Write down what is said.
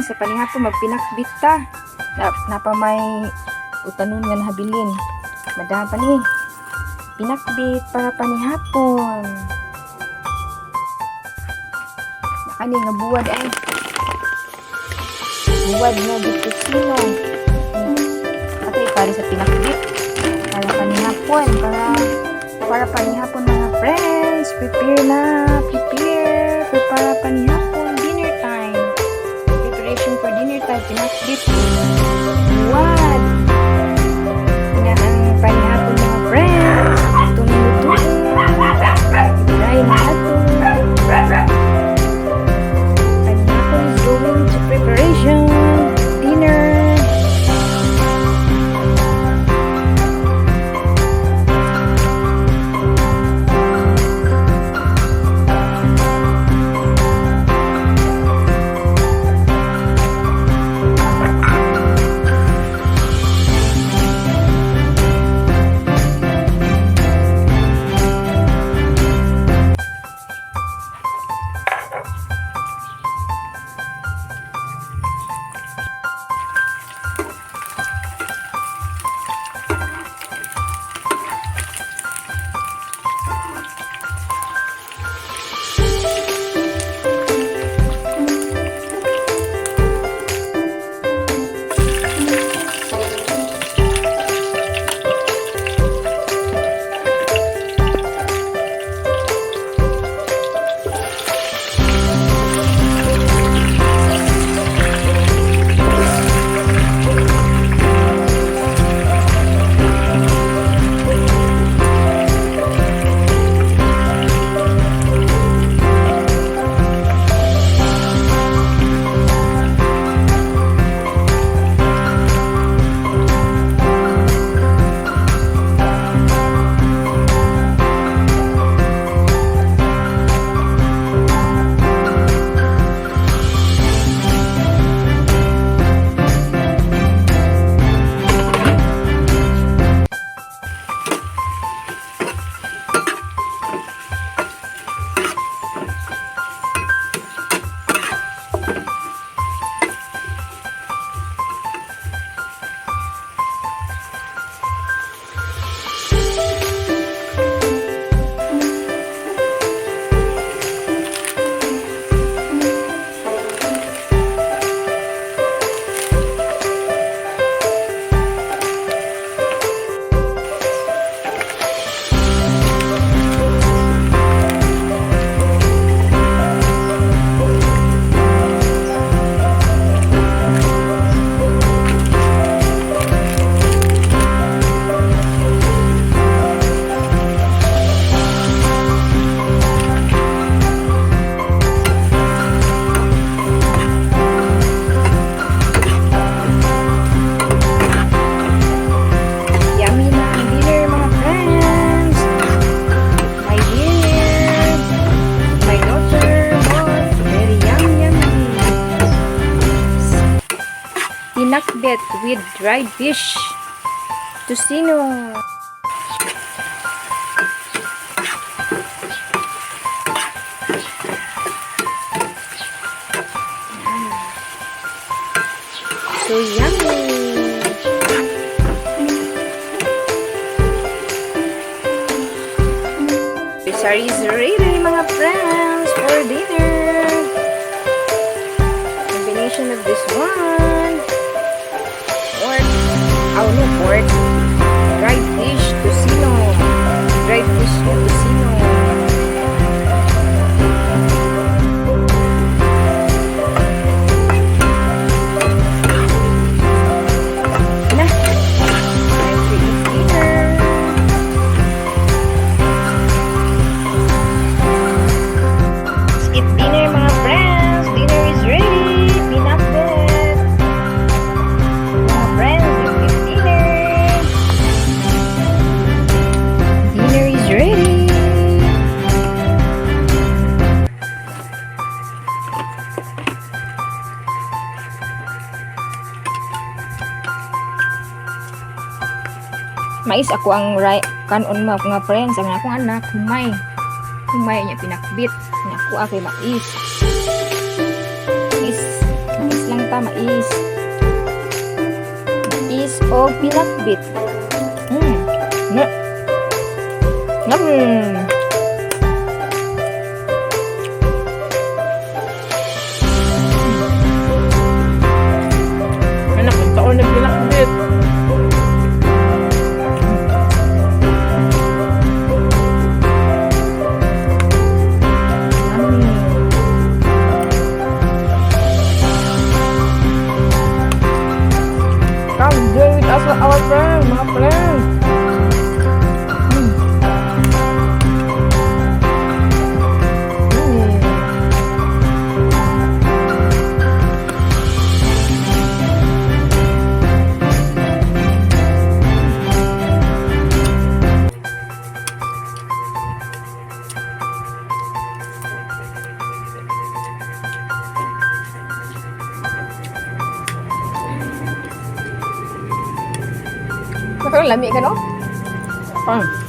Sa panihapon magpinakbit ta. Napa may utanon nga nahabilin. Madama pa ni. Pinakbit para panihapon. Nakani nga buwad ay. Buwad nga gitosino. Atay para sa pinakbit. Para panihapon. Para panihapon, mga friends. Prepare na. Prepare. Prepare panihapon. Dinner time. Preparation for dinner time. Pinakbit. Buwad. Na ang panihapon, mga friends. Itong lutuin. Try na ato. Panihapon is going to preparation. Dinner. Yummy na ang dinner, mga friends. My dinner. My daughter, both. Very yummy, yummy. Pinakbet with dried fish. Tocino. So yummy. Pizza is ready, mga friends, for dinner. Combination of this one. Pork. Oh, no pork. Dried fish, tocino. Dried fish, tocino. Na. Time to eat dinner. Let's eat dinner, mga friends. Dinner is ready. Pinakbet. Mga friends, let's eat dinner. Dinner is ready. Mais ako ang kanon, mga friends. Ang akong anak, humay. Humay niya pinakbit. Nya ako akay mais. Mais, mais lang ta. Mais. Mais o pinakbit. Ne. Yum. Anak, ang taon na pinakbit. Yummy. Come join with us, our friend, mga friend. Yummy. Pero lami ka, no? Ah.